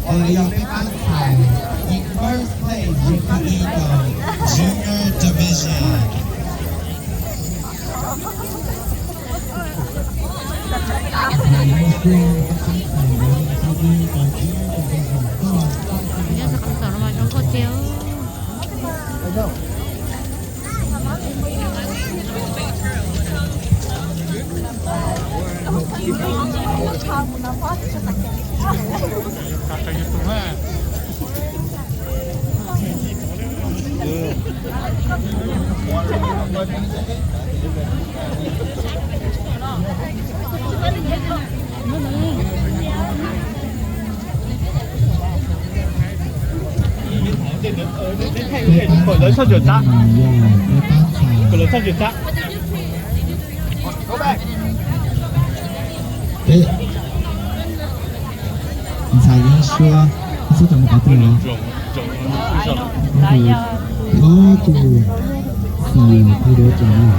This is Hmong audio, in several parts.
Yog peb pab ntxhais yeej first place yeej thib ib rau junior division. Nyob sab qhov tod no mas zoo nkauj tiag. Lawv sab twm tab, lawv sab twm tab. Ntxhais yeej suab, suab cov mus qhov twg los? Ob tug xis thiab duab tsev.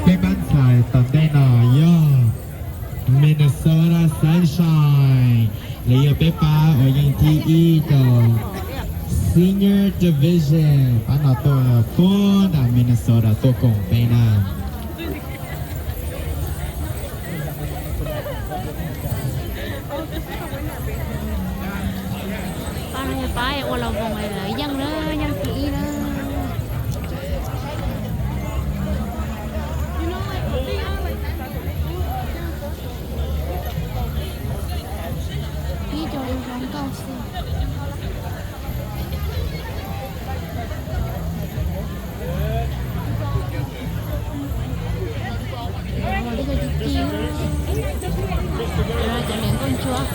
Peb pab ntxhais tom ntej no yog Minnesota Sunshine, lawv yog peb pab uas yeej thib ib rau Senior Division, pab no tuaj puag nram Minnesota tuaj koom peb na. Pab no yog pab ua los voos lawv yeej na, yeej thib ib na. Ib co zoo nkauj xwb. Cov niam nkauj ntsuab,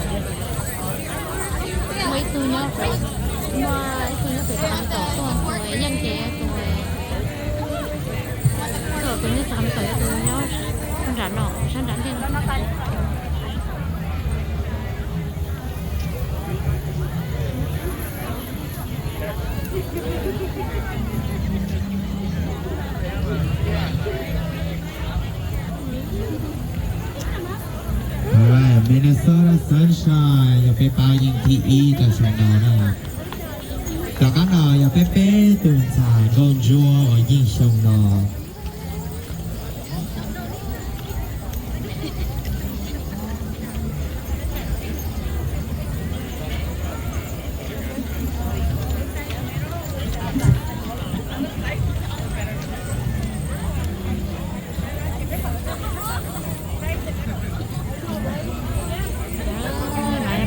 muaj ib tug nyob, muaj ib tug nyob pem Sacramento tuaj, tus yeej ces tus, tus nyob Sacramento yog tus nyob sab nram no, sab nram ntej no. Minnesota Sunshine yog peb pab yeej thib ib rau xyoo no na. Tom qab no yog peb peb tus ntxhais nkauj ntsuab uas yeej xyoo no.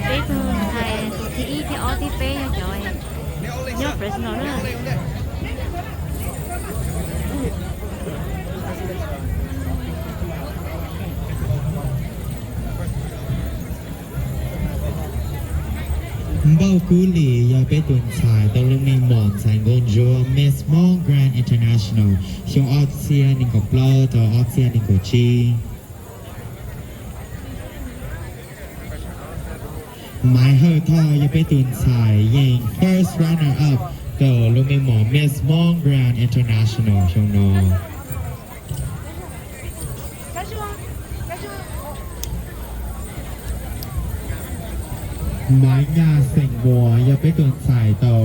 Peb tug ntxhais tus thib ib thib ob thib peb yog cov nyob Fresno na. Npauj Kub Lis yog peb tus ntxhais tau lub meej mom ntxhais nkauj ntsuab Miss Hmoob Grand International xyoo ob txhiab nees nkaum plaub rau ob txhiab nees nkaum tsib. Maiv Hawj Thoj yog peb tus ntxhais yeej first runner up rau lub meej mom Miss Hmoob Grand International xyoo no. Maiv Nyaj Xeem Muas yog peb tus ntxhais tau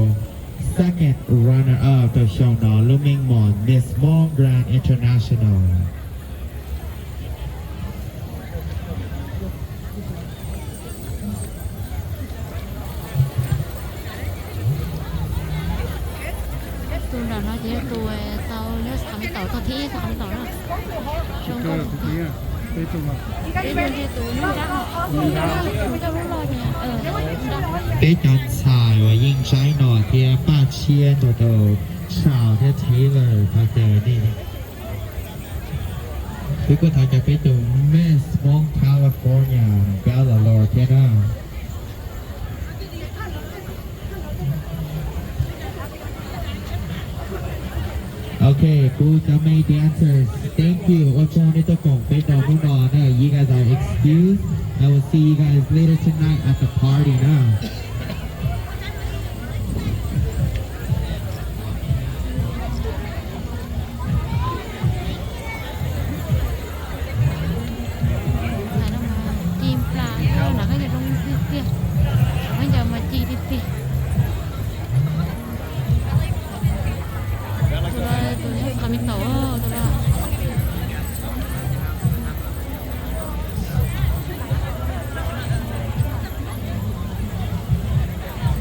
second runner up rau xyoo no lub meej mom Miss Hmoob Grand International. Tus nram no ces yog tus tau nyob Sacramento, tau thib ib Sacramento na. Zoo nkauj. Peb cov ntxhais uas yeej saib no thiab paj tshiab nrog rau Saum thiab Taylor thov caw nej. Wb kuj thov caw peb tus Miss Hmoob California Bella Lord thiab na. Ok, kuv cov main dancers, thank you ua tsaug nej tuaj koom peb rau hnub no na. You guys are excused. I will see you guys later tonight at the party na. Ci nplas thiab, nram qab yog zoo tiag tiag, qab yog mas ci tiag tiag. Tus no tus nyob qhov me taum, tus no.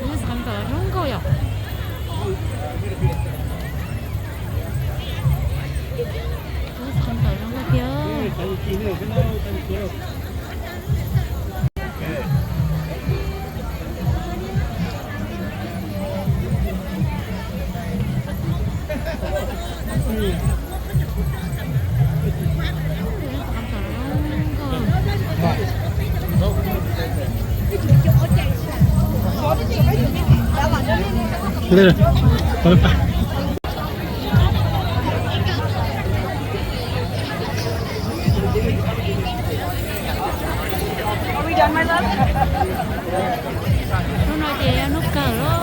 Nyob qhov me taum zoo nkauj yom. Nyob qhov me taum zoo nkauj tiag. Hnub no ces yog hnub kawg lawm,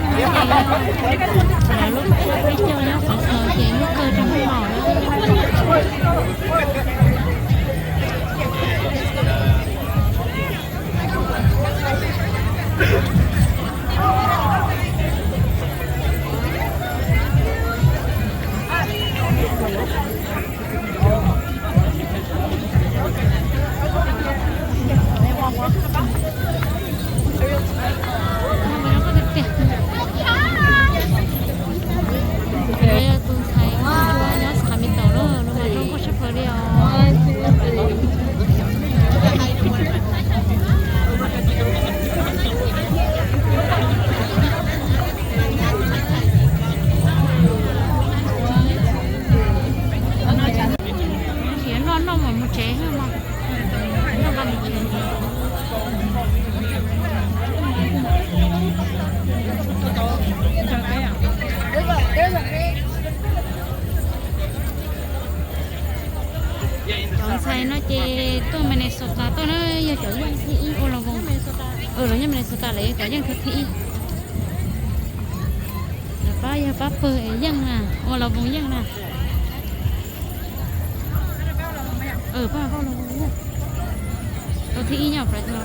hnub no ces yog lawv lub peb caug nyob qhov chaw ces hnub kawg rau hnub no lawm. Tus ntxhais nyob qhov me taum na, nws mas zoo nkauj tshaj plaws li os. Noj noj mas mus tsev xwb mas. Noj nqa mus tsev. Cov ntxhais no ces tuaj Minnesota tuaj na, yog cov yeej thib ib ua los voos. Los nyob Minnesota lawm, cov yeej thib ib. Lawv pab yog pab pawg yeej na, ua los voos yeej na. Pab los voos yeej. Tau thib ib nyob Fresno.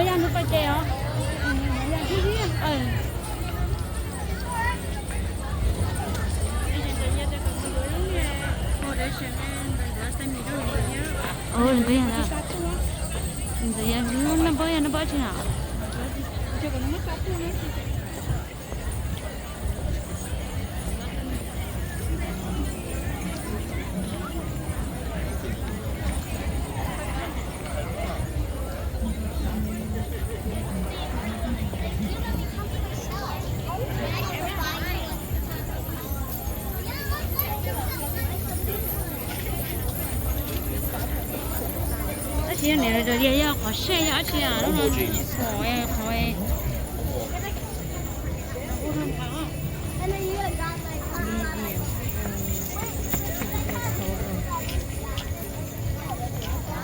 Yog nws pais ces os. Ntxim yog, ntxim yog, noj npawb yog noj npawb tsi na. Dab tsi yog niam, yog qhov sej yog dab tsi, lub no pom qhov.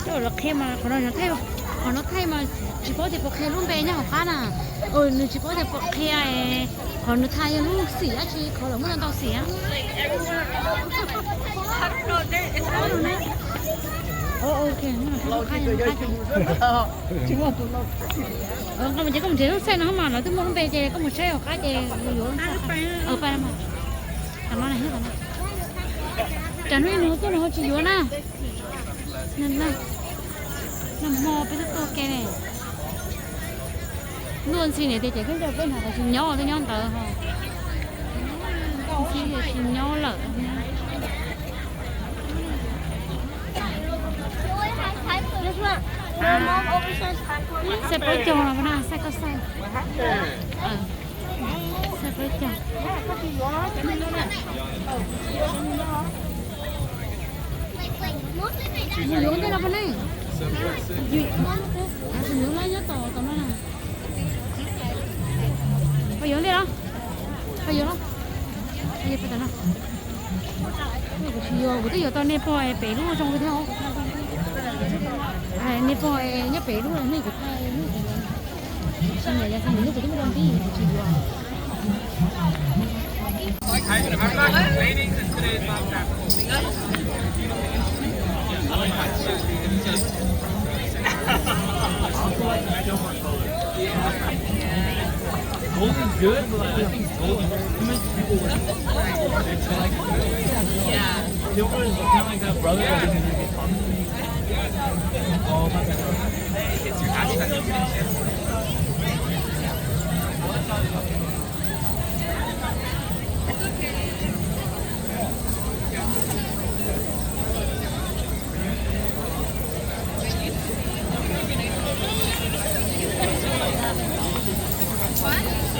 Coj los qhia mas qhov no thaij, qhov no thaij mas tsis paub tias puas qhia lub npe nyob hauv qab na. Nws tsis paub tias puas qhia, qhov nws thaij yog lub xim dab tsi, qhov lawv muab ntau xim. Ces koj mus nrhiav lub site no mas lawv twb muaj lub npe ces koj mus saib hauv qab ces yuav lub site. Tam no, tam no hnub ib nus tuaj no ho tsis yuav na. Nag hmo peb twb tuaj ke ne. Luaj ntxhi niam tias ces kheej coj peb hnav qhov tsis nyob twb nyob ntawd ho. Ntxhi tsis nyob lawm. Xaij plaub caug no na, xaij koj xaij. Xaij plaub caug. Mus yuav ntej no pab ne. Mus yuav lab nyob tom tom no na. Pab yuav ntej los? Pab yuav los? Kuv tsis yuav, kuv twb yuav tau nej pog es pem lub zoo li thiab. Nej pog es nyob pem lub nej kuv thaij lub es, kuv tsis yuav. Golden's good, but I think golden. Too many people with, it's like, yeah. Silver is kind of like that brother that doesn't get caught. Oh, my bad. It's your hashtag.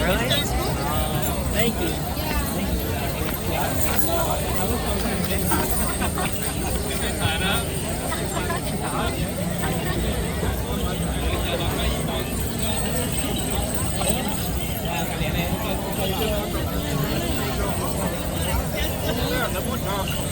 Really? Thank you. Thank you.